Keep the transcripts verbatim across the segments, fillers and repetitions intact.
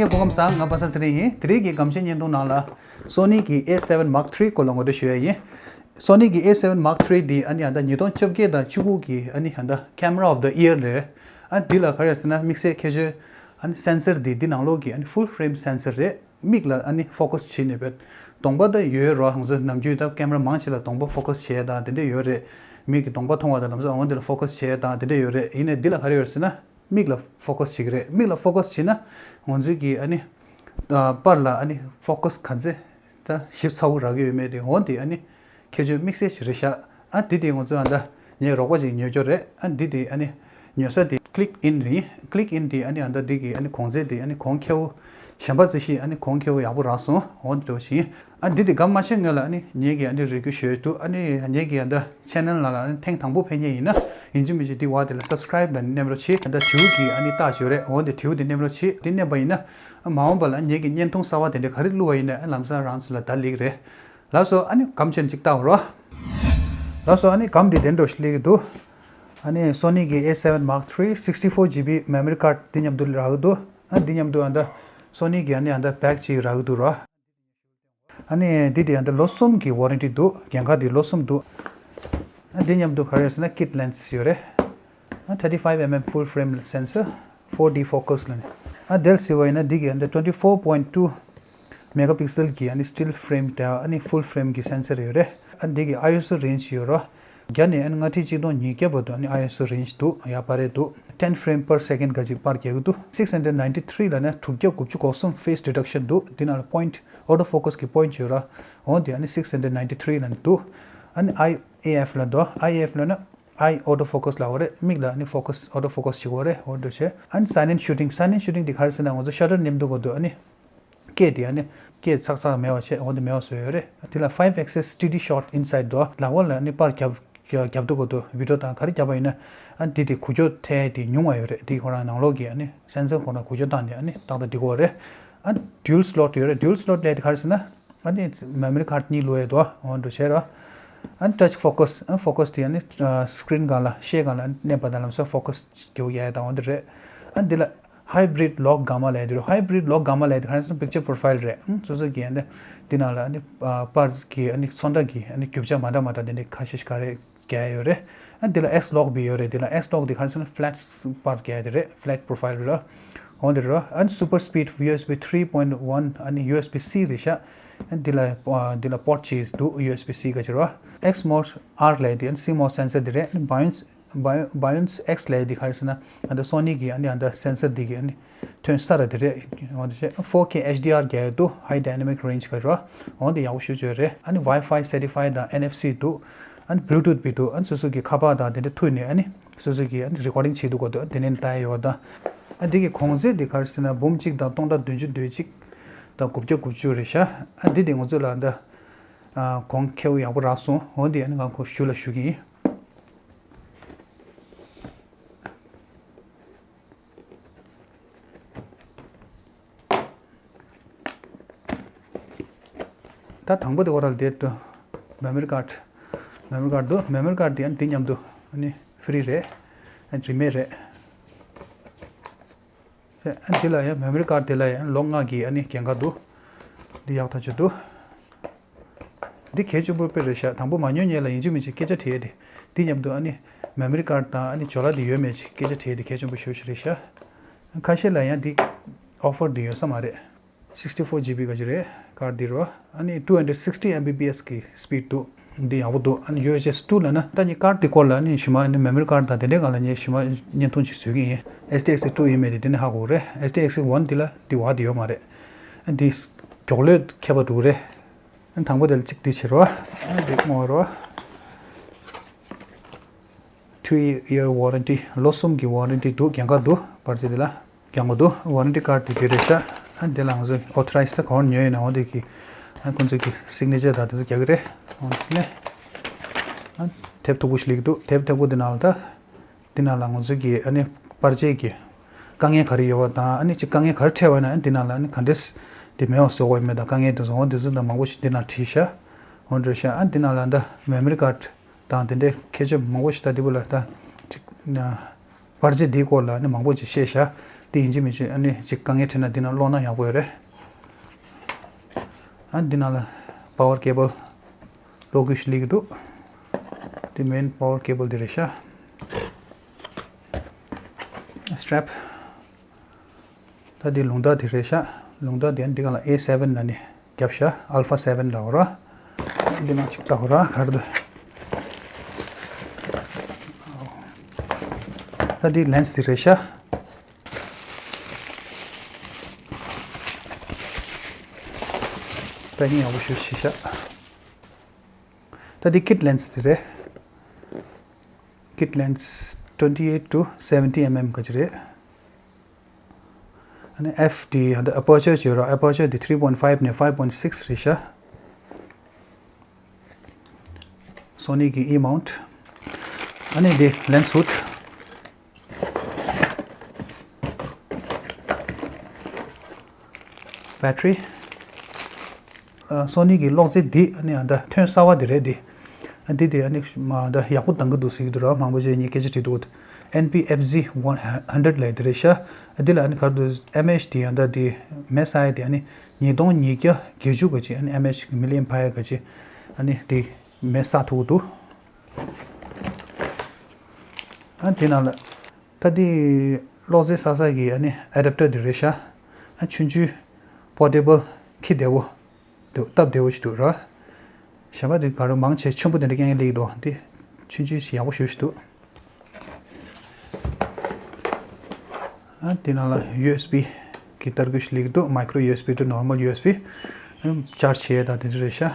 སྐུ་ཁམས་བཟང་། ང་པ་སངས་ཚེ་རིང་ཡིན། དེ་རིང་གི་སྒམ་ཆེན་བརྙན་ཐུང་ནང་ལ་Sony་གི་A seven Mark three་སྐོར་ལ་ངོ་སྤྲོད་ཞུ་ཡ་ཡིན། Sony་གི་A seven Mark three་འདི་ཨ་ནི་ཨ་ད་ཉིས་སྟོང་བཅོ་བརྒྱད་དང་བཅུ་དགུ་གི་ཨ་ནི་ཨ་ད་Camera of the Year་རེད། ཨ་འདི་ལ་ག་རེ་ཟེར་ན་དམིགས་བསལ་ཁྱད་ཆོས་ཨ་ནི་སེན་སར་འདི་འདི་ནང་ལོགས་ཀྱི་ཨ་ནི་Full Frame Sensor་རེད། མིག་ལ་ཨ་ནི་Focus་བྱེད་ནས་བེད་གདོང་པ་ད་ཡོད་རོ། ང་ཚོ་ནམ་རྒྱུན་ད་Camera་མང་ཆེ་ལ་གདོང་པ་Focus་བྱེད་ཡ་དང་དེ་འདྲ་ཡོད་རེད། མིག་གི་གདོང་པ་མཐོང་བ་དང་ལམ་སང་འོ་འདི་ལ་Focus་བྱེད་ཡ་དང་དེ་འདྲ་ཡོད་རེད། ཡིན་ནའི་འདི་ལ་ག་རེ་ཡོད་ཟེར་ན། མིག་ལ་Focus་བྱེད་ཀྱི་རེད། མིག་ལ་Focus་བྱེད་ན་ང་ཚོའི་གི་ཨ་ནི་ཨ་པར་ལ་ཨ་ནི་Focus་ག་ཚད་ད་ཞིབ་ཚགས་པོ་རག་གི་ཡོད་མེད་དེ་འོ་འདི་ཨ་ནི་ཁྱད་ཆོས་དམིགས་བསལ་ཞིག་རེད་ཤག་ཨ་འདི་དེ་ང་ཚོ་ཨ་ད་ངའི་རོགས་པ་ཅིག་ཉོ་རྒྱུ་རེད། ཨ་འདི་དེ་ཨ་ནི་ཉོ་ས་དེ་Click In་རེད། Click In་དེ་ཨ་ནི་ཨ་ད་འདི་གི་ཨ་ནི་གོང་ཚད་དེ་ཨ་ནི་གོང་ཁེ་པོ་གཞན་པ་ཙི་ཞིག་ཨ་ནི་གོང་ཁེ་པོ་ཡག་པོ་རག་སོང་འོ་འདི་འདྲ་ཞིག་ཡིན། ཨ་འདི་དེ་གམ་མ་ཤེས་སྔོན་ལ་ཨ་ནི་ངེད་ཀྱི་ཨ་ནི་རེ་སྐུལ་ཞུ་ཡ་འདུག་ཨ་ནི་ངེད་ཀྱི་ཨ་ད་Channel་ནང་ལ་ཨ་ནི་ཐེངས་དང་པོ་ཕེབས་མཁན་ཡིན་ན་ཡིན་གཅིག་མིན་གཅིག་འདི་བ་དེ་ལ་Subscribe་ལ་ནི་མནན་རོགས་བྱེད། ཨ་ད་དྲིའུ་གི་ཨ་ནི་རྟགས་ཡོད་རེད། འོ་འདི་དྲིའུ་དེ་མནན་རོགས་བྱེད། འདི་མནན་པ་ཡིན་ན་ཨ་མ་འོངས་པ་ལ་ངེད་ཀྱི་བརྙན་ཐུང་གསར་བ་དེ་འདྲ་ག་རེ་བླུགས་པ་ཡིན་ན་ཨ་ལམ་སང་རང་ཚོ་ལ་ད་ལེགས་རེད། ལགས་སོ། ཨ་ནི་སྒམ་ཆེན་གཅིག་བལྟ་རོགས། ལགས་སོ། ཨ་ནི་སྒམ་འདི་དེ་འདྲ་ཞིག་སླེབས་ཀྱི་འདུག་ཨ་ནི་Sony་གི་A seven Mark three sixty four GB memory card་འདི་མཉམ་དུ་རག་གི་འདུག་ཨ་འདི་མཉམ་དུ་ཨ་ད་Sony་གི་ཨ་ནི་ཨ་ད་bag་གཅིག་རག་གི་འདུག་རོགས། ཨ་ནི་འདི་དེ་ཨ་ད་ལོ་གསུམ་གྱི་warranty་འདུག་གན་ཁ་འདི་ལོ་གསུམ་འདུག་ཨ་འདི་མཉམ་དུ་ག་རེ་ཟེར་ན་kit lens་ཡོད་རེད། ཨ་thirty five mm full frame sensor four D focus་ལ་ནི། ཨ་དེར་ཟེར་བ་ཡིན་ན་འདི་གི་ཨ་ད་twenty four point two megapixel་གི་ཨ་ནི་still frame་དང་ཨ་ནི་full frame་གི་sensor་ཡོད་རེད། ཨ་འདི་གི་ISO range་ཡོད་རོགས། བརྒྱ་ནས་ཨ་ནི་ལྔ་ཁྲི་གཅིག་སྟོང་ཉིས་བརྒྱ་བར་དུ་ཨ་ནི་ISO range་འདུག་ཡར་འཕར་རེད་འདུག ten frame per second་ག་ཅིག་པར་རྒྱག་གི་འདུག six hundred ninety three་ལ་ནི་དྲུག་བརྒྱ་དགུ་བཅུ་གོ་གསུམ་phase detection་འདུག་འདི་ནང་ལ་point auto focus་གི་point་ཡོད་ར། འོ་འདི་ཨ་ནི་six hundred ninety three་ལ་ནི་འདུག་ཨ་ནི་IAF་ལ་འདུག IAF་ལ་ནི་eye auto focus་ལ་འོ་རེད། མིག་ལ་ཨ་ནི་focus auto focus་ཞིག་འོ་རེད། འོ་འདྲ་བྱས། ཨ་ནི་silent shooting། silent shooting་འདི་ག་རེ་ཟེར་ན་ང་ཚོ་shutter་མནན་འདུག་གོ་འདུག་ཨ་ནི་སྐད་དེ་ཨ་ནི་སྐད་ཚག་ཚག་མེད་པ་བྱས། འོ་འདི་མེད་པ་བཟོས་ཡོད་རེད། དེ་ལ་five axis steady shot inside་དོ། ལག་པ་ལ་ཨ་ནི་པར་རྒྱབ་རྒྱབ་འདུག་གོ་འདུག video་དང་ག་རེ་རྒྱབ་པ་ཡིན་ན་ཨ་ནི་དེ་དེ་འགུལ་སྐྱོད་ཐེབས་དེ་ཉུང་བ་ཡོད་རེད། དེ་ཁོ་རང་ནང་ལོགས་ཀྱི་ཨ་ནི་sensor་ཁོ་རང་འགུལ་སྐྱོད་བཏང་ནས་ཨ་ནི་ཏག་ཏག་འགྲིག་གོ་རེད། ཨ་ནི་dual slot་ཡོད་རེད། dual slot་ལས་དེ་ག་རེ་ཟེར་ན། ཨ་ནི་memory card་གཉིས་བླུགས་ཡས་དོ། འོ་འདྲ་བྱས་ར། ཨ་ནི་touch focus། ཨ་focus་དེ་ཨ་ནི་screen་སྒང་ལ་ཤེལ་སྒང་ལ་མནན་པ་དང་ལམ་སང་focus་རྒྱག་ཡས་དང་འོ་འདི་རེད། ཨ་ནི་འདི་ལ་hybrid log gamma་ལབ་ཡས་དེ་རེད། hybrid log gamma་ལབ་ཡས་དེ་ག་རེ་ཟེར་ན་picture profile་རེད། ཨ་སོ་སོ་གི་ཨ་ནི་འདི་ནང་ལ་ཨ་ནི་པར་གྱི་ཨ་ནི་ཚོན་ཁྲ་གི་ཨ་ནི་རྒྱུ་ཆ་མ་འདྲ་མ་འདྲ་དེ་འདྲ་ཁ་ཤས་ཤིག་ག་རེ་རྒྱག་ཡས་ཡོད་རེད། ཨ་འདི་ལ་S log་བི་ཡོད་རེད། འདི་ལ་S log་དེ་ག་རེ་ཟེར་ན་flat་པར་རྒྱག་ཡས་དེ་རེད། flat profile་རེད། འོ་འདི་རེད། ཨ་ནི་super speed USB three point one་ཨ་ནི་USB-C་རེད་ཤག་ཨ་འདི་ལ་ཨ་འདི་ལ་port་གཅིག་འདུག USB-C་ག་ཅིག་རེད། X-Mode R་ལབ་ཡས་དེ་ཨ་ནི་CMOS sensor་དེ་རེད། ཨ་ནི་Beyonce Beyonce X་ལབ་ཡས་དེ་ག་རེ་ཟེར་ན་ཨ་ད་Sony་གི་ཨ་ནི་ཨ་ད་sensor་དེ་གི་ཨ་ནི་ཐོན་ས་ར་དེ་རེད། འོ་འདི་བྱས། four K HDR་རྒྱག་ཡས་འདུག high dynamic range་ག་རེད། འོ་འདི་ཡག་པོ་ཞེ་པོ་ཅིག་རེད། ཨ་ནི་Wi-Fi certified་དང་NFC་འདུག་ཨ་ནི་Bluetooth་བི་འདུག་ཨ་ནི་སོ་སོ་གི་ཁ་པར་དང་དེ་འདྲ་མཐུད་ནས་ཨ་ནི་སོ་སོ་གི་ཨ་ནི་recording་བྱེད་འདུག་གོ་འདུག་དེ་ནས་ལྟ་ཡས་ཡོད་དང་། ཨ་འདི་གི་གོང་ཚད་འདི་ག་རེ་ཟེར་ན་འབུམ་གཅིག་དང་སྟོང་ཕྲག་བདུན་ཅུ་དོན་གཅིག་དང་དགུ་བརྒྱ་དགུ་བཅུ་རེད་ཤག་ཨ་འདི་དེ་ང་ཚོ་ལ་འདི་ཨ་གོང་ཁེ་པོ་ཡག་པོ་རག་སོང་། འོ་འདི་ཨ་ནི་ང་ཁོ་ཞུ་ལ་ཞུ་གི་ཡིན། ད་དང་པོ་དེ་ཁོ་རང་ལ་དེ་དུ་memory card། memory card་འདུག memory card་དེ་ཨ་ནི་དེ་མཉམ་དུ་ཨ་ནི་free་རེད། ཨ་ནི་རིན་མེད་རེད། ཨ་ནི་དེ་ལ་ཡང་memory card་དེ་ལ་ཡང་ལོ་ལྔ་གི་ཨ་ནི་གན་ཁ་འདུག་འདི་ཡག་ཐག་ཆོད་འདུག་འདི་གལ་ཆེན་པོ་དཔེ་རེད་ཤག་དང་པོ་མ་ཉོ་སྔོན་ལ་ཡིན་གཅིག་མིན་གཅིག་སྐད་ཆ་དྲིས་ཡས་དེ། འདི་མཉམ་དུ་ཨ་ནི་memory card་དང་ཨ་ནི་ཇོ་ལ་དེ་ཡོད་མེད་ཅིག་སྐད་ཆ་དྲིས་ཡས་དེ་གལ་ཆེན་པོ་ཞེ་པོ་ཞིག་རེད་ཤག་ཁ་ཤས་ལ་ཡང་འདི་offer་འདི་ཡོད་ས་མ་རེད། sixty four GB་ག་ཅིག་རེད། card་འདི་རོ། ཨ་ནི་two hundred sixty Mbps་གི་speed་འདུག་འདི་ཡག་པོ་འདུག་ཨ་ནི་ཡོད་ཅེས་ཊུ་ལབ་ན་ད་ནི་card་འདི་སྐོར་ལ་ཨ་ནི་ཞུ་མ་ཨ་ནི་memory card་དང་དེ་འདྲའི་སྒང་ལ་ངས་ཞུ་མ་བརྙན་ཐུང་ཅིག་བཟོ་གི་ཡིན། HTX two་ཡིན་མེད་དེ་དེ་ནི་ཧ་གོ་རེད། HTX one་འདི་ལ་འདི་བ་འདི་ཡོད་མ་རེད། ཨ་འདི་མགྱོགས་ལོས་ཁྱད་པར་འདུག་རེད། ཨ་དང་པོ་དེ་ལ་གཅིག་འདི་བྱེད་རོ། ཨ་འདི་སྔོ་རོ། Three year warranty། ལོ་གསུམ་གྱི་warranty་འདུག་གན་ཁ་འདུག་པར་ཆས་འདི་ལ། རྒྱག་དགོས་འདུག warranty card་དེ་དེ་རེད་ཤག་ཨ་དེ་ལ་ང་ཚོས་authorized་ད་ག་པར་ཉོས་ཡིན་ན་འོ་དེ་གི་ཨ་ཁོང་ཚོས་ཀྱི་signature་དང་དེ་ཚོ་རྒྱག་གི་རེད། འོ་དེ་ནས་ཨ་དེབ་མཐུག་པོ་ཞིག་སླེབས་ཀྱི་འདུག་དེབ་མཐུག་པོ་དེ་ནང་ལ་ད་དེ་ནང་ལ་ང་ཚོས་ཀྱི་ཨ་ནི་པར་ཆས་ཀྱི་དཀའ་ངལ་ག་རེ་ཡོད་པ་དང་ཨ་ནི་ཅིག་དཀའ་ངལ་ག་རེ་འཕྲད་པ་ཡིན་ན་ཨ་དེ་ནང་ལ་ཨ་ནི་ག་འདྲས་དེ་མེད་པ་བཟོ་དགོས་ཡོད་མེད་དང་དཀའ་ངལ་དེ་ཚོ་འོ་དེ་ཚོ་དང་མང་པོ་ཞིག་དེ་ནང་བྲིས་ཤག་འོ་འདྲ་ཤག་ཨ་དེ་ནང་ལ་ད་memory card་དང་དེ་འདྲའི་ཁྱད་ཆོས་མང་པོ་ཞིག་ད་འདི་པོ་ལ་ད་ཅིག་ན་པར་ཆས་འདིའི་སྐོར་ལ་ནི་མང་པོ་ཅིག་བཤད་ཤག་དེ་ཡིན་གཅིག་མིན་གཅིག་ཨ་ནི་ཅིག་དཀའ་ངལ་འཕྲད་ན་འདི་ནང་སློག་ན་ཡག་པོ་ཡོད་རེད། ཨ་འདི་ནང་ལ་power cable སློག་གི་ཞིག་སླེབས་ཀྱི་འདུག་འདི་main power cable འདི་རེད་ཤག strap ད་འདི་རླུང་རྟ་འདི་རེད་ཤག་རླུང་རྟ་འདི་ཨ་ནི་འདི་སྒང་ལ A seven ལབ་ནས་རྒྱབ་ཤག Alpha seven ལབ་འོ་ར། འདི་ནང་ཅིག་ལྟ་འོ་ར་ག་རེ་འདུག་ད་འདི་lens འདི་རེད་ཤག packing ཡག་པོ་ཞེ་པོ་བྱས་ཤག་ད་འདི་kit lens འདི་རེད། kit lens twenty eight to seventy mm ག་ཅིག་རེད། ཨ་ནི་F འདི་ཡང་ད་aperture བྱས་ར། aperture འདི three point five ནས five point six རེད་ཤག Sony གི E mount ཨ་ནི་འདི་lens hood battery Sony གི་གློག་རྫས་འདི་ཨ་ནི་ཨ་ད་ཐོན་གསར་བ་འདི་རེད། འདི་ཨ་འདི་དེ་ཨ་ནི་མ་ད་ཡག་པོ་གཏང་གི་འདུག་ཟེར་གྱི་འདུག་ར། མང་པོ་ཅིག་ངས་སྐད་ཆ་དྲིས་འདུག N P F Z one hundred ལབ་འདི་རེད་ཤག་ཨ་འདི་ལ་ཨ་ནི་ག་རེ་འདུག M H འདི་ཨ་ད་འདི་མེ་སྲེག་ཡ་དེ་ཨ་ནི་ཉིས་སྟོང་ཉིས་བརྒྱ་བརྒྱད་ཅུ་ག་ཅིག་ཨ་ནི་M H གི་milliampere ག་ཅིག་ཨ་ནི་དེ་མེ་སྲེག་ཐུབ་ཀྱི་འདུག་ཨ་དེ་ནང་ལ་ད་དེ་གློག་རྫས་སྲེག་ས་གི་ཨ་ནི་adapter དེ་རེད་ཤག་ཨ་ཆུང་ཆུང་portable འཁྱེར་བདེ་བོ་འདུག་སྟབས་བདེ་བོ་ཞིག་འདུག་ར། གཞན་པ་དེ་ག་རེ་མང་ཆེ་ཆེན་པོ་དེ་འདྲ་རྐྱང་རྐྱང་སླེབས་ཀྱི་འདུག་དེ་ཆུང་ཆུང་ཞིག་ཡག་པོ་ཞེ་པོ་ཞིག་འདུག་ཨ་དེ་ནང་ལ་U S B གི་ཏར་སྐུད་ཞིག་སླེབས་ཀྱི་འདུག micro U S B to normal U S B charge བྱེད་ཡས་དང་དེ་ཚོ་རེད་ཤག་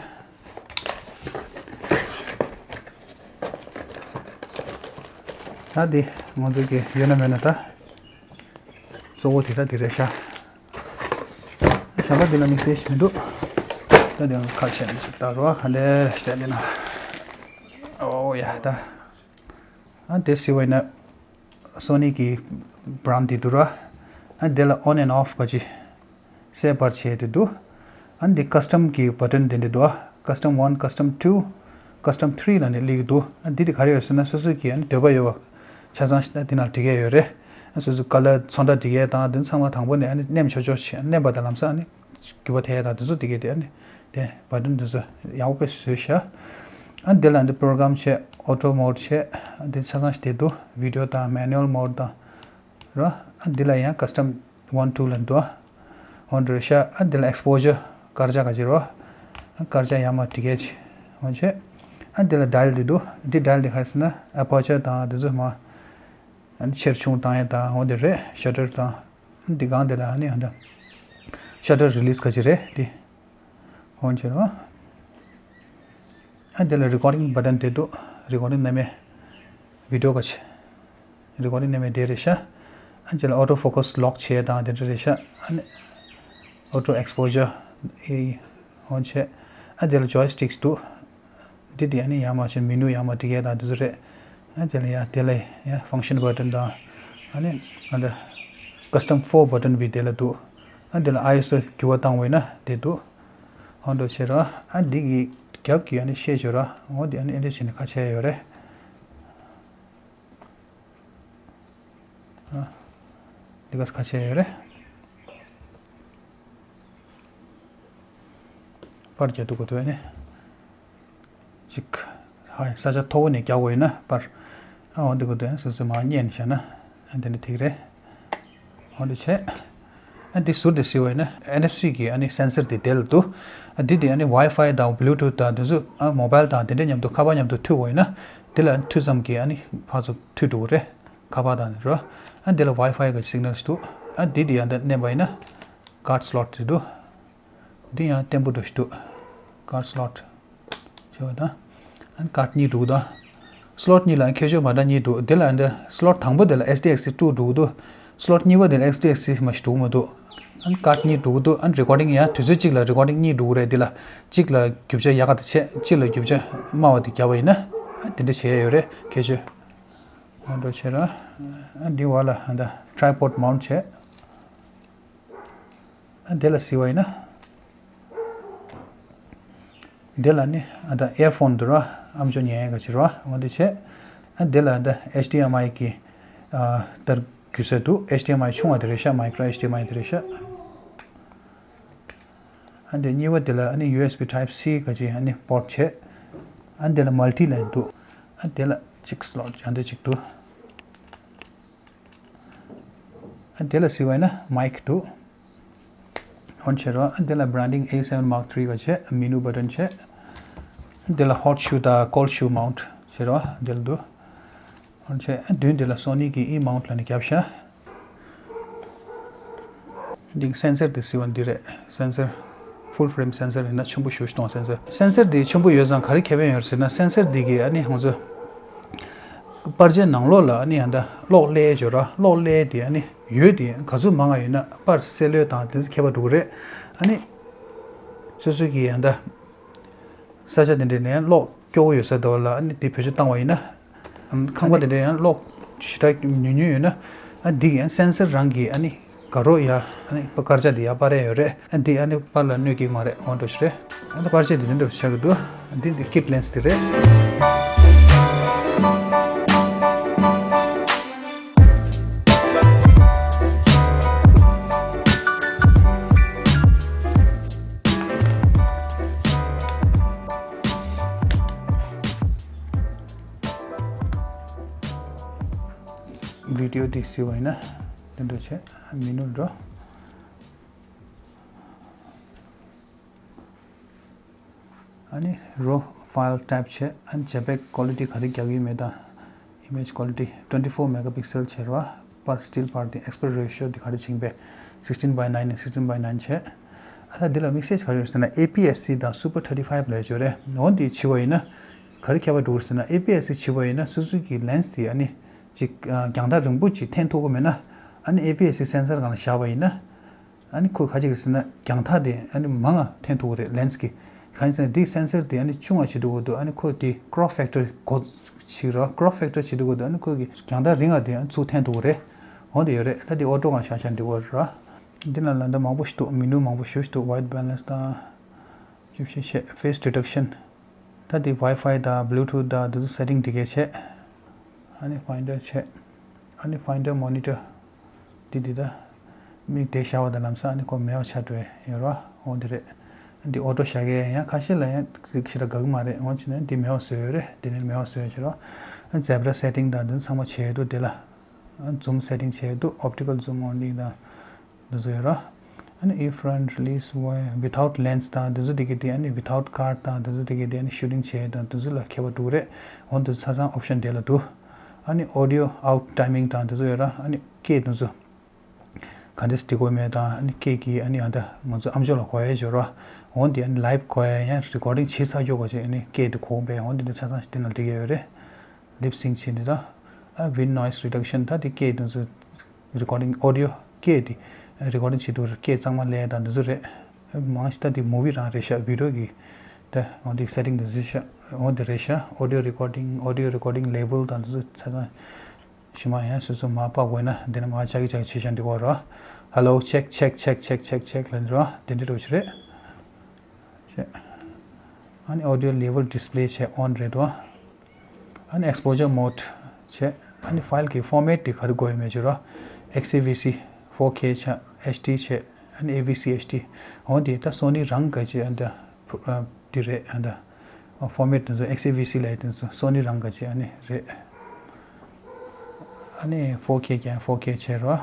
ད་འདི་ང་ཚོ་གི་ཡོད་ན་མེད་ན་ད་གཙོ་བོ་དེ་ད་འདི་རེད་ཤག་གཞན་པ་འདི་ལ་དམིགས་བསལ་ཞིག་མི་འདུག་ད་འདི་ཁ་ཕྱེ་ནས་ཅིག་ལྟ་རོགས། ག་འདྲ་རེད་ཤག་འདི་ན། ཨོ་ཡ་ད། ཨ་དེ་ཟེར་བ་ཡིན་ན་Sony གི་brand དེ་འདུག་ར། ཨ་དེ་ལ་on and off ག་ཅིག་སེ་པར་བྱས་ཏེ་འདུག་ཨ་འདི་custom གི་button དེ་འདྲ་འདུག་ཨ་custom one, custom two, custom three ལབ་ནས་སླེབས་ཀྱི་འདུག་ཨ་འདི་དེ་ག་རེ་ཡོད་ཟེར་ན་སོ་སོ་གི་ཨ་ནི་འདོད་པ་ཡོད་པ་ཆ་ཚང་ཞིག་ཨ་འདི་ནང་འབྲི་གི་ཡོད་རེད། ཨ་སོ་སོ་ཀ་ལར་ཚོན་ཁྲ་འབྲི་གི་དང་དེ་ཚང་མ་དང་པོ་ནས་ཨ་ནི་མནན་ཆོག་ཆོག་བྱས་མནན་པ་དང་ལམ་སང་ཨ་ནི་འགྱུར་བ་ཐེབས་ཡ་དང་དེ་ཚོ་འབྲི་གི་དེ་ཨ་ནི་དེ་button དེ་ཚོ་ཡག་པོ་དཔེ་བཟོས་ཤག་ཨ་འདི་ལ་འདི་program བྱས། auto mode བྱས། ཨ་འདི་ཆ་ཚང་ཞིག་དེ་འདུག video དང་manual mode དང་ར། ཨ་འདི་ལ་ཡང་custom one two ལ་འདུག་ཨ་འོ་འདྲ་ཤག་ཨ་འདི་ལ་exposure དཀར་ཆག་ག་ཅིག་རོ། ཨ་དཀར་ཆག་ཡར་མར་འབྲི་གི་ཅིག་འོ་བྱས། ཨ་འདི་ལ་dial དེ་འདུག་འདི་dial དེ་ག་རེ་ཟེར་ན་aperture དང་དེ་ཚོ་མ་ཨ་ཆེར་ཆུང་བཏང་ཡས་དང་འོ་འདི་རེད། shutter དང་འདི་སྒང་དེ་ལ་ཨ་ནི་ཨ་འདི་shutter release ག་ཅིག་རེད་འདི། འོ་བྱས་རོ། ཨ་འདི་ལ་recording button དེ་འདུག recording གནང་མེད། video ག་ཅིག recording གནང་མེད་དེ་རེད་ཤག་ཨ་འདི་ལ auto focus lock བྱས་དང་དེ་འདྲ་རེད་ཤག་ཨ་ནི་auto exposure ཨེ་འོ་བྱས། ཨ་འདི་ལ་joysticks འདུག་འདི་དེ་ཨ་ནི་ཡར་མར་བྱས་menu ཡར་མར་འབྲི་གི་དང་དེ་ཚོ་རེད། ཨ་དེ་ལ་ཡ་དེ་ལ་ཡ་function button དང་ཨ་ནི་ཨ་འདི་custom four button བི་དེ་ལ་འདུག་ཨ་དེ་ལ་ISO འགྱུར་བ་བཏང་བས་ན་དེ་འདུག་འོ་འདྲ་བྱས་ར། ཨ་འདི་གི་རྒྱབ་ཀྱི་ཨ་ནི་ཤེས་བྱོས་ར། འོ་དེ་ཨ་ནི་ཨེ་འདྲ་བྱས་ནས་ཁ་ཕྱེ་ཡོད་རེད། ཨ་འདི་ག་ཁ་ཕྱེ་ཡོད་རེད། པར་རྒྱག་འདུག་གོ་ཐུབ་ནས་ཅིག་ཧ་ས་ཆ་མཐོ་བོ་ནས་རྒྱག་དགོས་ཡོད་ན་པར་ཨ་འོ་འདི་གོ་ཐུབ་ནས་སོ་སོས་མར་བསྙེས་ནས་བཞག་ན་ཨ་འདི་འདྲ་ཐིག་རེད། འོ་འདི་བྱས། ཨ་འདི་ཟུར་དེ་ཟེར་བ་ཡིན་ན་ཨེན་ཨེཕ་སི་གི་ཨ་ནི་སེན་སར་དེ་དེ་ལ་འདུག་ཨ་འདི་དེ་ཨ་ནི་ཝའི་ཕའི་དང་བླུ་ཊུཐ་དང་དེ་ཚོ་ཨ་མོ་བྷལ་དང་དེ་འདྲ་མཉམ་དུ་ཁ་པར་མཉམ་དུ་མཐུད་དགོས་ཡོད་ན་དེ་ལ་མཐུད་ཙམ་གྱིས་ཨ་ནི་ཕར་ཚུར་མཐུད་འགྲོ་གི་རེད། ཁ་པར་དང་རོ། ཨ་འདི་ལ་ཝའི་ཕའི་གི་སིག་ནལ་ཞིག་འདུག་ཨ་འདི་དེ་ཡང་འདི་མནན་པ་ཡིན་ན་ཀཱཌ་སི་ལོཊ་དེ་འདུག་འདི་ཡང་བརྟན་པོ་འདྲ་ཞིག་འདུག་ཀཱཌ་སི་ལོཊ་བྱས་པ་དང་། ཨ་ནི་ཀཱཌ་གཉིས་འདུག་དང་། སི་ལོཊ་གཉིས་ལ་ཁྱད་ཆོས་མ་འདྲ་གཉིས་འདུག་འདི་ལ་འདི་སི་ལོཊ་དང་པོ་དེ་ལ་ཨེཆ་ཌི་ཨེག་སི་ཊུ་འདུག་འདུག་སི་ལོཊ་གཉིས་པ་དེ་ལ་ཨེཆ་ཌི་ཨེག་སི་མ་ཞིག་འདུག་མ་འདུག་ཨ་ནི་ཀཱཌ་གཉིས་འདུག་འདུག་ཨ་ནི་རི་ཀོར་ཌིང་ཡང་དུས་ཚོད་གཅིག་ལ་རི་ཀོར་ཌིང་གཉིས་འདུག་རེད། འདི་ལ་གཅིག་ལ་རྒྱུ་ཆ་ཡག་ག་དེ་བྱས། གཅིག་ལ་རྒྱུ་ཆ་དམའ་བ་དེ་བརྒྱབ་པ་ཡིན་ན་ཨ་དེ་འདྲ་བྱས་ཡོད་རེད། ཁྱད་ཆོས་མ་འདྲ་བྱས་ར། ཨ་འདི་བ་ལ་ཨ་ད་ཊི་རའི་པོཌ་མའུནཊ་བྱས། ཨ་དེ་ལ་གཟིགས་པ་ཡིན་ན། དེ་ལ་ནི་ཨ་ད་ཨེར་ཕོན་འདུག་ར། ཨམ་ཅོག་ཉན་ཡག་ག་ཅིག་ར། འོ་དེ་བྱས། ཨ་དེ་ལ་ཨ་ད་ཨེཆ་ཌི་ཨེམ་ཨའི་གི་ཨ་ད་ ཞུ་ས་འདུག་ཨེཆ་ཌི་ཨེམ་ཨའི་ཆུང་བ་དེ་རེད་ཤག་མའི་ཀྲོ་ཨེཆ་ཌི་ཨེམ་ཨའི་དེ་རེད་ཤག་ཨ་འདི་གཉིས་པ་དེ་ལ་ཨ་ནི་ཡུ་ཨེས་བི་ཊའིབ་སི་ག་ཅིག་ཨ་ནི་པོརཊ་བྱས། ཨ་འདི་ལ་མལ་ཊི་ལབ་འདུག་ཨ་འདི་ལ་གཅིག་སི་ལོཊ་ཡང་འདི་གཅིག་འདུག་ཨ་འདི་ལ་གཟིགས་པ་ཡིན་ན་མའིག་འདུག་ཨོན་བྱེད་རོགས། ཨ་འདི་ལ་Branding A seven Mark three ག་བྱས། མེ་ནུ་བྷ་ཊན་བྱས། འདི་ལ་ཧོཊ་ཤུ་དང་ཀོལ་ཤུ་མའུནཊ་བྱེད་རོགས། འདི་ལ་འདུག་ཨོན་བྱས། ཨ་མདུན་འདི་ལ་སོ་ནི་གི་ཨི་མའུནཊ་ལབ་ནས་བརྒྱབ་ཤག་འདི་སེན་སར་དེ་གཟིགས་པ་འདི་རེད། སེན་སར། ཕུལ་ཕྲེམ་སེན་སར་ཡིན་ན་ཆེན་པོ་ཞེ་པོ་ཞིག་གཏོང་། སེན་སར། སེན་སར་འདི་ཆེན་པོ་ཡོད་ཙང་ག་རེ་ཁེ་ཕན་ཡོད་རེད་ཟེར་ན། སེན་སར་འདི་གིས་ཨ་ནི་ང་ཚོ་པར་ཆས་ནང་ལོགས་ལ་ཨ་ནི་ཡང་ད་གློག་སླེབས་ཡོད་ར། གློག་སླེབས་དེ་ཨ་ནི་ཡོད་དེ་ག་ཚོད་མང་ང་ཡོད་ན་པར་སེ་ལོས་དང་དེ་ཚོ་ཁྱད་པར་འགྲོ་གི་རེད། ཨ་ནི་སོ་སོ་གི་ཡང་ད་ས་ཆ་དེ་འདྲ་ནས་གློག་སྐྱོ་བོ་ཡོད་ས་དེ་བ་ལ་ཨ་ནི་དེ་བེད་སྤྱོད་བཏང་བ་ཡིན་ན། ཨམ། ཁང་པ་དེ་འདྲ་ཡང་གློག་ཞེ་དྲག་ཉུང་ཉུང་ཡོད་ན། ཨ་འདི་ཡང་སེན་སར་རང་གིས་ཨ་ནི་དགའ་རོགས་ཡ། ཨ་ནི་པ་དཀར་ཆ་འདི་ཡ་པར་རེ་ཡོད་རེད། ཨ་འདི་ཨ་ནི་པར་ལ་གནོད་ཀྱི་མ་རེད། འོང་འགྲོ་ཞིག་རེད། ཨ་ནི་པར་ཆས་འདི་འདྲ་འདྲ་ཆགས་ཀྱི་འདུག་འདི་འདི་ཀིཊ་ལེན་སི་འདི་རེད། བི་ཌིའོ་འདི་གཟིགས་པ་ཡིན་ན་དེ་འདྲ་བྱས། མེ་ནུ་འགྲོ། ཨ་ནི་རོ་ཕའིལ་ཊའིབ་བྱས། ཨ་ནི་ཇེ་པེག་ཀོ་ལི་ཊི་ག་རེ་རྒྱག་གི་ཡོད་མེད་དང་། ཨི་མེཇ་ཀོ་ལི་ཊི་twenty four megapixel བྱས་རོ། པར་སི་ཊིལ་པར་དེ་ཨེ་སི་པེག་རེ་ཤི་ཡོ་དེ་ག་རེ་བྱེད་པས། sixteen by nine sixteen by nine བྱས། ཨ་ད་འདི་ལ་དམིགས་བསལ་ག་རེ་ཡོད་ཟེར་ན་ཨེ་པི་ཨེ་སི་དང་སུ་པར་thirty five ལབ་ཡོད་རེད། འོ་འདི་བྱེད་པ་ཡིན་ན་ག་རེ་ཁྱད་པར་འགྲོ་གི་ཟེར་ན། ཨེ་པི་ཨེ་སི་བྱེད་པ་ཡིན་ན་སོ་སོ་གི་ལེན་སི་དེ་ཨ་ནི་ཅིག་ཨ་རྒྱང་ཐག་རིང་པོ་ཅིག་འཐེན་ཐུབ་ཀྱི་མེད་ན། ཨ་ནི་ཨེ་པི་ཨེ་སི་སེན་སར་སྒང་ལ་བཞག་པ་ཡིན་ན། ཨ་ནི་ཁོས་ག་ཅིག་རེད་ཟེར་ན་རྒྱང་ཐག་དེ་ཨ་ནི་མང་ང་འཐེན་ཐུབ་ཀྱི་རེད་ལེན་སི་གིས། གང་ཡིན་ཟེར་ན་འདི་སེན་སར་དེ་ཨ་ནི་ཆུང་བ་བྱེད་ཐུབ་ཀྱི་འདུག་ཨ་ནི་ཁོས་དེ་ཀྲོབ་ཕེག་ཊར་གོ་ཅིག་ར། ཀྲོབ་ཕེག་ཊར་བྱེད་ཐུབ་ཀྱི་འདུག་ཨ་ནི་ཁོས་གི་རྒྱང་ཐག་རིང་ང་དེ་ཨ་ནི་ཚུར་འཐེན་ཐུབ་ཀྱི་རེད། འོ་དེ་ཡོད་རེད། ད་དེ་ཨོ་ཊོ་སྒང་ལ་བཞག་བཞག་འགྲིག་གི་རེད་ར། འདི་ནང་ལ་ད་མང་པོ་ཞིག་འདུག་མེ་ནུ་མང་པོ་ཞིག་འདུག་ཝའིཊ་བྷེ་ལེན་སི་དང་། ཅིག་ཤེས་ཤེས། ཕེ་སི་ཌི་ཊེག་ཤན། ད་དེ་ཝའི་ཕའི་དང་བྷུ་ལུ་ཐུཐ་དང་དེ་ཚོ་སེ་ཊིང་དེ་གས་བྱས། ཨ་ནི་ཕའིན་ཌར་བྱས། ཨ་ནི་ཕའིན་ཌར་མོ་ནི་ཊར། དེ་དེ་ད། མིག་དེ་བཞག་པ་དང་ལམ་སང་ཨ་ནི་ཁོ་མེད་པ་ཆགས་འགྲོ་ཡ་ཡོད་ར། འོ་དེ་རེད། འདི་ཨོ་ཊོ་བཞག་གི་ཡང་ཁ་ཤས་ལ་ཡང་ཞེ་དྲག་དགའ་གི་མ་རེད། འོ་བྱས་ན་འདི་མེད་པ་བཟོས་ཡོད་རེད། དེ་ནས་མེད་པ་བཟོས་ཡོད་ཕྱིར་རོ། ཨ་ནི་ཛེབ་ར་སེ་ཊིང་དང་དེ་ཚོ་ཚང་མ་བྱས་ཡོད་འདུག་དེ་ལ། ཨ་ནི་ཛུམ་སེ་ཊིང་བྱས་ཡོད་འདུག་ཨོབ་ཊི་ཀལ་ཛུམ་ཨོན་ལི་དང་། འདི་ཚོ་ཡོད་ར། ཨ་ནི་ཨི་ཕ་རན་ཊི་རི་ལི་སི་ཝི་ཐའུཊ་ལེན་སི་དང་དེ་ཚོ་དེ་གི་དེ། ཨ་ནི་ཝི་ཐའུཊ་ཀར་དང་དེ་ཚོ་དེ་གི་དེ། ཨ་ནི་ཤུ་ཊིང་བྱས་དང་དེ་ཚོ་ལ་ཁྱད་པར་འདུག་རེད། འོ་འདི་ཚོ་ཆ་ཚང་ཨོབ་ཤན་དེ་ལ་འདུག་ཨ་ནི་ཨོ་ཌི་ཡོ་ཨའུཊ་ཊའི་མིང་དང་དེ་ཚོ་ཡོད་ར། ཨ་ནི་སྐད་དེ་ཚོ་ག་འདྲས་འབྲི་དགོས་མེད་དང་། ཨ་ནི་སྐད་ཀྱི་ཨ་ནི་ཨ་ད་ང་ཚོ་ཨམ་ཅོག་ལ་གོ་ཡ་ཡོད་ར། འོ་འདི་ཨ་ནི་ལའིབ་གོ་ཡ་ཡང་རི་ཀོར་ཌིང་བྱེད་ཚར་ཡོད་ག་ཅིག་ཨ་ནི་སྐད་དེ་གོ་བས། འོ་འདི་འདྲ་ཆ་ཚང་ཞིག་དེ་ནང་འབྲི་གི་ཡོད་རེད། ལིབ་སིང་བྱས་འདི་དང་། ཨ་ཝིན་ནོའི་སི་རི་ཌག་ཤན། ད་དེ་སྐད་དེ་ཚོ་རི་ཀོར་ཌིང་ཨོ་ཌི་ཡོ་སྐད་དེ་རི་ཀོར་ཌིང་བྱེད་དུས་སྐད་གཙང་མ་སླེབས་དང་དེ་ཚོ་རེད། མང་ཆེ་ད་དེ་མུ་བི་རང་རེད་ཤག་བི་ཌི་ཡོ་གི་ད་འོ་དེ་སེ་ཊིང་དེ་ཚོ་ཤག་འོ་དེ་རེད་ཤག་ཨོ་ཌི་ཡོ་རི་ཀོར་ཌིང་། ཨོ་ཌི་ཡོ་རི་ཀོར་ཌིང་ལེ་བལ་དང་དེ་ཚོ་ཆ་ཚང་ཞུ་མ་ཡང་སོ་སོ་མ་པ་དགོས་ན་འདི་ན་མ་ཅག་གི་ཅག་བྱེད་ཤག་འདི་གོ་ར། ཧེ་ལོ། ཅེག་ཅེག་ཅེག་ཅེག་ཅེག་ཅེག་ལབ་འདི་ར། དེ་འདྲ་རོ་ཞིག་རེད། ཅེག་ཨ་ནི་ཨོ་ཌི་ཡོ་ལེ་བལ་ཌི་སི་པི་ལེ་བྱས་ཨོན་རེད་དོ། ཨ་ནི་ཨེག་སི་པོ་ཇར་མོཌ་བྱས། ཨ་ནི་ཕའིལ་གྱི་ཕོར་མེཊ་དེ་ག་རེ་དགོས་ཡོད་མེད་ཅིག་རོ། ཨེག་སི་ཝི་སི། ཕོར་ཁེ་བྱས། ཨེཆ་ཌི་བྱས། ཨ་ནི་ཨེ་ཝི་སི་ཨེཆ་ཌི། འོ་དེ་ད་སོ་ནི་རང་ག་ཅིག་ཨ་ད་དེ་རེད། ཨ་ད་ཕོར་མེཊ་དེ་ཚོ་ཨེག་སི་ཝི་སི་ལབ་ཡ་དེ་ཚོ་སོ་ནི་རང་ག་ཅིག་ཨ་ནི་རེད། ཨ་ནི་ཕོར་ཁེ་ཀྱང་ཕོར་ཁེ་བྱས་རོ།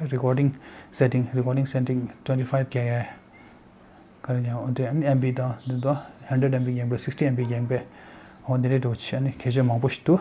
རི་ཀོར་ཌིང་སེ་ཊིང་། རི་ཀོར་ཌིང་སེ་ཊིང་ཊུ་ཝེན་ཊི་ཕའིབ་རྒྱག་ཡ། ག་རེ་ཡང་འོ་དེ་ཨ་ནི་ཨེམ་བི་དང་འདི་དང་ཧན་ཌེཌ་ཨེམ་བི་རྒྱག་པས། སིག་སི་ཊི་ཨེམ་བི་རྒྱག་པས། འོ་འདི་འདྲའི་འགྲོ་ཆེ་ཨ་ནི་ཁྱད་ཆོས་མང་པོ་ཞིག་འདུག་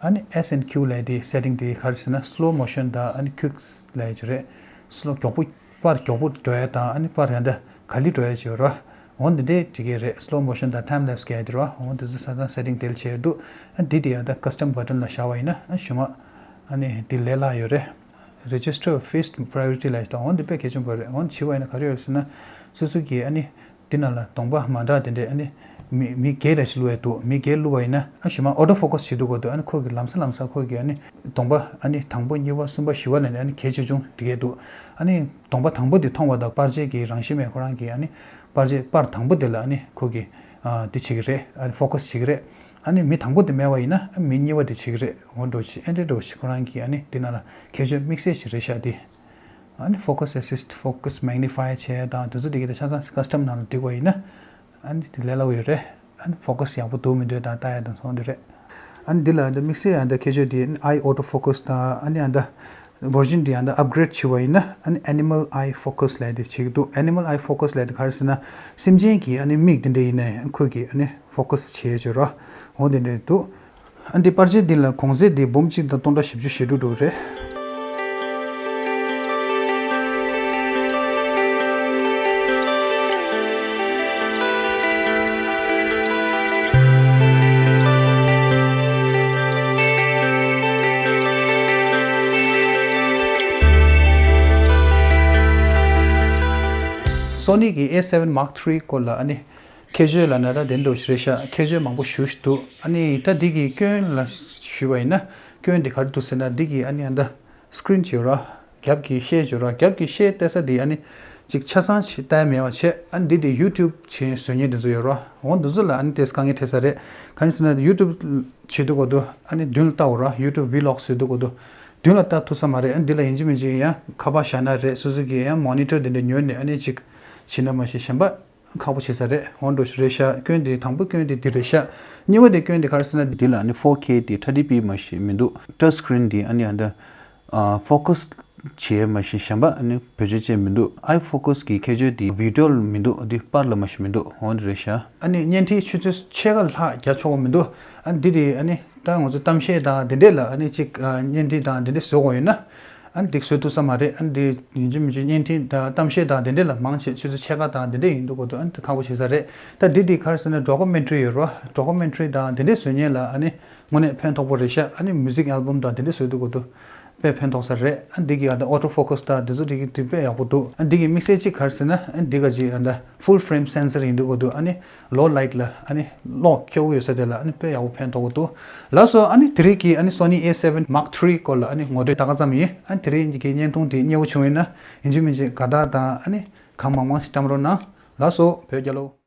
ཨ་ནི་ཨེས་ཨེན་ཁྱུ་ལབ་དེ་སེ་ཊིང་དེ་ག་རེ་ཟེར་ན་སི་ལོ་མོ་ཤན་དང་ཨ་ནི་ཁུའིག་ལབ་ཡ་ཅིག་རེད། སི་ལོ་མགྱོགས་པོ་པར་མགྱོགས་པོ་འགྲོ་ཡ་དང་ཨ་ནི་པར་ཡང་ད་ག་ལེར་འགྲོ་ཡ་ཅིག་ཡོད་ར། འོ་འདི་འདྲའི་འགྲིག་གི་རེད། སི་ལོ་མོ་ཤན་དང་ཊའིམ་ལེབ་སི་རྒྱག་ཡ་དེ་ར། འོ་འདི་ཚོ་ས་ས་སེ་ཊིང་དེ་ལ་བྱས་འདུག་ཨ་འདི་དེ་ཡང་ད་ཀ་སི་ཊམ་བྷ་ཊན་ལ་བཞག་པ་ཡིན་ན་ཨ་ཞུ་མ་ཨ་ནི་འདི་ལས་སླ་ཡོད་རེད། Register first priority ལབ་ཡ་ཞིག་དང་འོ་འདི་དཔེ་གལ་ཆེན་པོ་རེད། འོ་འདི་བྱས་པ་ཡིན་ན་ག་རེ་ཡོད་ཟེར་ན། སོ་སོ་གིས་ཨ་ནི་འདི་ནང་ལ་གདོང་པ་མ་འདྲ་དེ་འདྲས་ཨ་ནི་མི་མི་སྒེར་རེ་ཞིག་བླུགས་ཡ་འདུག་མི་སྒེར་བླུགས་པ་ཡིན་ན་ཨ་ཞུ་མ་ཨོ་ཊོ་ཕོ་ཁ་སི་བྱེད་དུས་སྐབས་དུ་ཨ་ནི་ཁོ་གི་ལམ་སང་ལམ་སང་ཁོ་གི་ཨ་ནི་གདོང་པ་ཨ་ནི་དང་པོ་གཉིས་པ་གསུམ་པ་བཞི་པ་ལ་ནི་ཨ་ནི་གལ་ཆེ་ཆུང་དེ་གས་འདུག་ཨ་ནི་གདོང་པ་དང་པོ་དེ་མཐོང་བ་དང་པར་ཆས་ཀྱི་རང་བཞིན་མེད་ཁོ་རང་གི་ཨ་ནི་པར་ཆས་པར་དང་པོ་དེ་ལ་ཨ་ནི་ཁོ་གི་ཨ་འདི་བྱེད་ཀྱི་རེད། ཨ་ནི་ཕོ་ཁ་སི་བྱེད་ཀྱི་རེད། ཨ་ནི་མི་དང་པོ་དེ་མེད་པ་ཡིན་ན་ཨ་མི་གཉིས་པ་དེ་བྱེད་ཀྱི་རེད། འོ་འདྲ་ཞིག་ཨེ་འདྲ་འདྲ་ཞིག་ཁོ་རང་གིས་ཨ་ནི་འདི་ནང་ལ་ཁྱད་ཆོས་དམིགས་བསལ་ཞིག་རེད་ཤག་དེ། ཨ་ནི་focus assist, focus magnify བྱས་དང་དེ་ཚོ་དེ་གི་དེ་ཆ་ཚང་custom ནང་ལ་འགྲིག་པ་ཡིན་ན་ཨ་ནི་དེ་ལས་སླ་པོ་ཡོད་རེད། ཨ་ནི་focus ཡག་པོ་འདུག་མི་འདུག་དང་ལྟ་ཡ་དང་སོང་དེ་རེད། ཨ་ནི་འདི་ལ་ཨ་ནི་དམིགས་བསལ་ཨ་ནི་ཁྱད་ཆོས་དེ་eye auto focus དང་ཨ་ནི་ཨ་ནི་version དེ་ཨ་ནི་upgrade བྱས་པ་ཡིན་ན་ཨ་ནི་animal eye focus ལབ་དེ་བྱེད་ཀྱི་འདུག animal eye focus ལབ་དེ་ག་རེ་ཟེར་ན་སེམས་ཅན་གྱི་ཨ་ནི་མིག་དེ་འདྲ་ཡིན་ན་ཁོས་ཀྱིས་ཨ་ནི་focus བྱེད་བྱེད་རོ། འོ་དེ་འདྲ་འདུག་ཨ་འདི་པར་ཆས་འདི་ལ་གོང་ཚད་འདི་འབུམ་གཅིག་དང་སྟོང་ཕྲག་བཞི་བཅུ་ཞེ་དྲུག་འགྲོ་རེད། Sony གི A seven Mark three སྐོར་ལ་ཨ་ནི། ཁྱད་ཆོས་ལབ་ན་ད་དེ་འདྲ་ཞིག་རེད་ཤག་ཁྱད་ཆོས་མང་པོ་ཞེ་པོ་ཞིག་འདུག་ཨ་ནི་ད་འདི་གི་སྐྱོན་ལ་ཞུས་པ་ཡིན་ན་སྐྱོན་འདི་ག་རེ་འདུག་ཟེར་ན་འདི་གི་ཨ་ནི་ཨ་ད་screen ཅིག་ཡོད་ར། རྒྱབ་ཀྱི་ཤེལ་ཅིག་ཡོད་ར། རྒྱབ་ཀྱི་ཤེལ་བལྟ་ས་འདི་ཨ་ནི་ཅིག་ཆ་ཚང་ཞིག་བལྟ་ཡ་མེད་པ་བྱས། ཨ་ནི་འདི་དེ་YouTube བྱེད་བཟོ་མཁན་དེ་ཚོ་ཡོད་ར། འོ་འདི་ཚོ་ལ་ཨ་ནི་དེ་དཀའ་ངལ་འཕྲད་ས་རེད། གང་ཡིན་ཟེར་ན་YouTube བྱེད་དུས་སྐབས་དུ་ཨ་ནི་མདུན་ལ་ལྟ་འོ་ར། YouTube vlog བཟོ་དུས་སྐབས་དུ་མདུན་ལ་ལྟ་ཐུབ་ས་མ་རེད། ཨ་ནི་འདི་ལ་ཡིན་གཅིག་མིན་གཅིག་ཡང་ཁ་པར་བཞག་ན་རེད། སོ་སོ་གི་ཡང་monitor དེ་འདྲ་ཉོས་ནས་ཨ་ནི་ཅིག་བྱེད་ན་མ་གཞི་གཞན་པ་ཁག་པོ་བྱེད་ས་རེད། འོ་འདྲ་ཞིག་རེད་ཤག་སྐྱོན་དེ་དང་པོ་སྐྱོན་དེ་འདི་རེད་ཤག་གཉིས་པ་དེ་སྐྱོན་དེ་ག་རེ་ཟེར་ན་འདི་ལ་ཨ་ནི་four K དེ་thirty P མ་གཞི་མི་འདུག touch screen དེ་ཨ་ནི་ཨ་ད་focus བྱེད་མ་གཞི་གཞན་པ་ཨ་ནི་བེད་སྤྱོད་བྱེད་མི་འདུག eye focus གི་ཁྱད་ཆོས་དེ་video ལ་མི་འདུག་འདི་པར་ལ་མ་གཞི་མི་འདུག་འོ་འདི་རེད་ཤག་ཨ་ནི་བརྙན་འཕྲིན་ཆུ་ཚོད་ཕྱེད་ཀ་ལྷག་རྒྱག་ཆོག་གི་མི་འདུག་ཨ་ནི་འདི་དེ་ཨ་ནི་ད་ང་ཚོ་གཏམ་བཤད་དང་དེ་འདྲས་ལ་ཨ་ནི་ཅིག་བརྙན་འཕྲིན་དང་དེ་འདྲས་བཟོ་དགོས་ཡོད་ན། ཨ་ནི་འདི་བཟོ་ཐུབ་ས་མ་རེད། ཨ་ནི་འདི་ཡིན་གཅིག་མིན་གཅིག་བརྙན་འཕྲིན་དང་གཏམ་བཤད་དང་དེ་འདྲས་ལ་མང་ཆེ་ཆུ་ཚོད་ཕྱེད་ཀ་དང་དེ་འདྲས་ཡིན་འདུག་གོ་འདུག་ཨ་ནི་དེ་ཁག་པོ་བྱེད་ས་རེད། ད་འདི་འདི་ག་རེ་ཟེར་ན་documentary ཡོད་རོ། documentary དང་དེ་འདྲས་བཟོ་མཁན་ལ་ཨ་ནི་དངོས་གནས་ཕན་ཐོགས་པོ་རེད་ཤག་ཨ་ནི་music album དང་དེ་འདྲས་བཟོ་འདུག་གོ་འདུག་དཔེ་ཕན་ཐོགས་ས་རེད། ཨ་ནི་འདི་གི་ཨ་ད་auto focus དང་དེ་ཚོ་འདི་གི་དེ་དཔེ་ཡག་པོ་འདུག་ཨ་ནི་འདི་གི་དམིགས་བསལ་གཅིག་ག་རེ་ཟེར་ན་ཨ་ནི་འདི་ག་ཅིག་ཨ་ད་full frame sensor ཡིན་འདུག་གོ་འདུག་ཨ་ནི་low light ལ་ཨ་ནི་གློག་ཁྱེའུ་ཡོད་ས་དེ་ལ་ཨ་ནི་དཔེ་ཡག་པོ་ཕན་ཐོགས་ཀྱི་འདུག་ལགས་སོ། ཨ་ནི་དེ་རིང་གི་ཨ་ནི་Sony A seven Mark three སྐོར་ལ་ཨ་ནི་ངོ་སྤྲོད་ད་ག་ཙམ་ཡིན། ཨ་ནི་དེ་རིང་གི་བརྙན་ཐུང་དེ་མཉེས་པོ་བྱུང་ཡིན་ན་ཡིན་གཅིག་མིན་གཅིག་དགའ་རྟགས་དང་ཨ་ནི་གང་མང་མང་ཞིག་བཀྲམ་རོགས་གནང་། ལགས་སོ། བོད་རྒྱལ་ལོ།